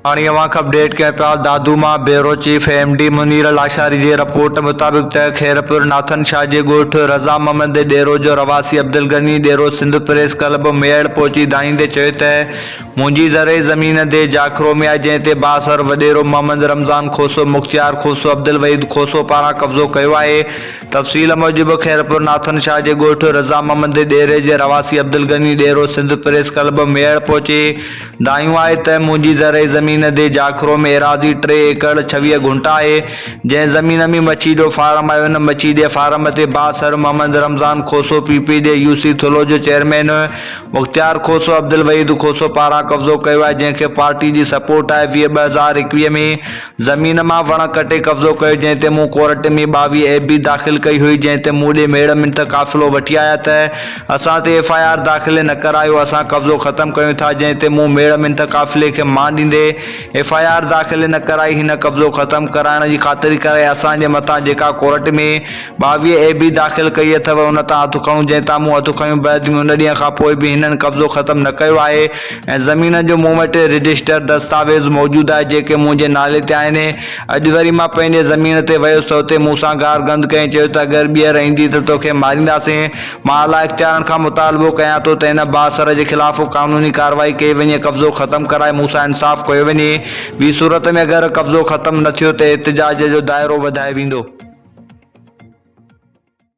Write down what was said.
هاڻي اوهان کي اپڊيٽ ڪيون پيا دادو مان bureau chief M D Munir Lashari جي رپورٽ مطابق ته خيرپور ناٿن شاهه جي ڳوٺ رضا محمد ڏيرو جو رهواسي عبدالغني ڏيرو سنڌ پريس ڪلب ميهڙ پهچي دانهيندي چيو ته منهنجي زرعي زمين the Jakhro ۾ آهي جنهن تي بااثر وڏيرو محمد رمضان کوسو مختيار کوسو عبدالوحيد کوسو پاران قبضو ڪيو آهي تفصيل موجب خيرپور ناٿن شاهه جي ڳوٺ رضا محمد ڏيري جي رهواسي عبدالغني ڏيرو سنڌ پريس ڪلب ميهڙ پهچي دانهيون آهي ته منهنجي زرعي زمين the Jakhro ۾ ايراضي ٽي ايڪڙ 26 گهنٽا آهي جنهن زمين ۾ مڇي جو فارم آهي ان مڇي جي فارم تي بااثر محمد رمضان کوسو پي پي جي يو سي ٿلهو جو چيئرمين مختيار کوسو عبدالوحيد کوسو پاران قبضو ڪيو آهي جنهن کي پارٽي جي سپورٽ آهي 20 2021 ۾ زمين مان وڻ ڪٽي قبضو ڪيو جنهن تي مون ڪورٽ ۾ 22 اي بي داخل ڪئي هئي جنهن تي مون ڏي ميڙ منٿ قافلو وٺي آيا ته اسان تي ايف I R داخل نه ڪرايو اسان قبضو ختم ڪيون ٿا جنهن تي مون ميڙ منٿ قافلي کي مان ڏيندي ايف I R داخل نه ڪرائي هن قبضو ختم ڪرائڻ جي خاطري ڪرائي اسان جي مٿان جيڪا ڪورٽ ۾ 22 اي بي داخل ڪئي اٿئو ان تان هٿ کڻو جنهن تان مون هٿ کنيو بعد ۾ ان ڏينهن کان پوء به هنن قبضو ختم نه ڪيو آهي ۽ زمين جو مون وٽ رجسٽر دستاويز موجود آهي جيڪي منهنجي نالي تي آهن. اڄ وري مان پنهنجي زمين تي ويس ته اتي مون سان گار گند ڪئين چيو ته اگر ٻيهر ايندين ته توکي مارينداسين. مان اعليٰ اختيارن کان مطالبو ڪيان ٿو ته هن بااثر جي خلاف قانوني ڪارروائي ڪئي وڃي قبضو ختم ڪرائي مون سان انصاف ڪيو وڃي. ٻي صورت ۾ اگر قبضو ختم نه ٿيو ته احتجاج جو دائرو وڌايو ويندو.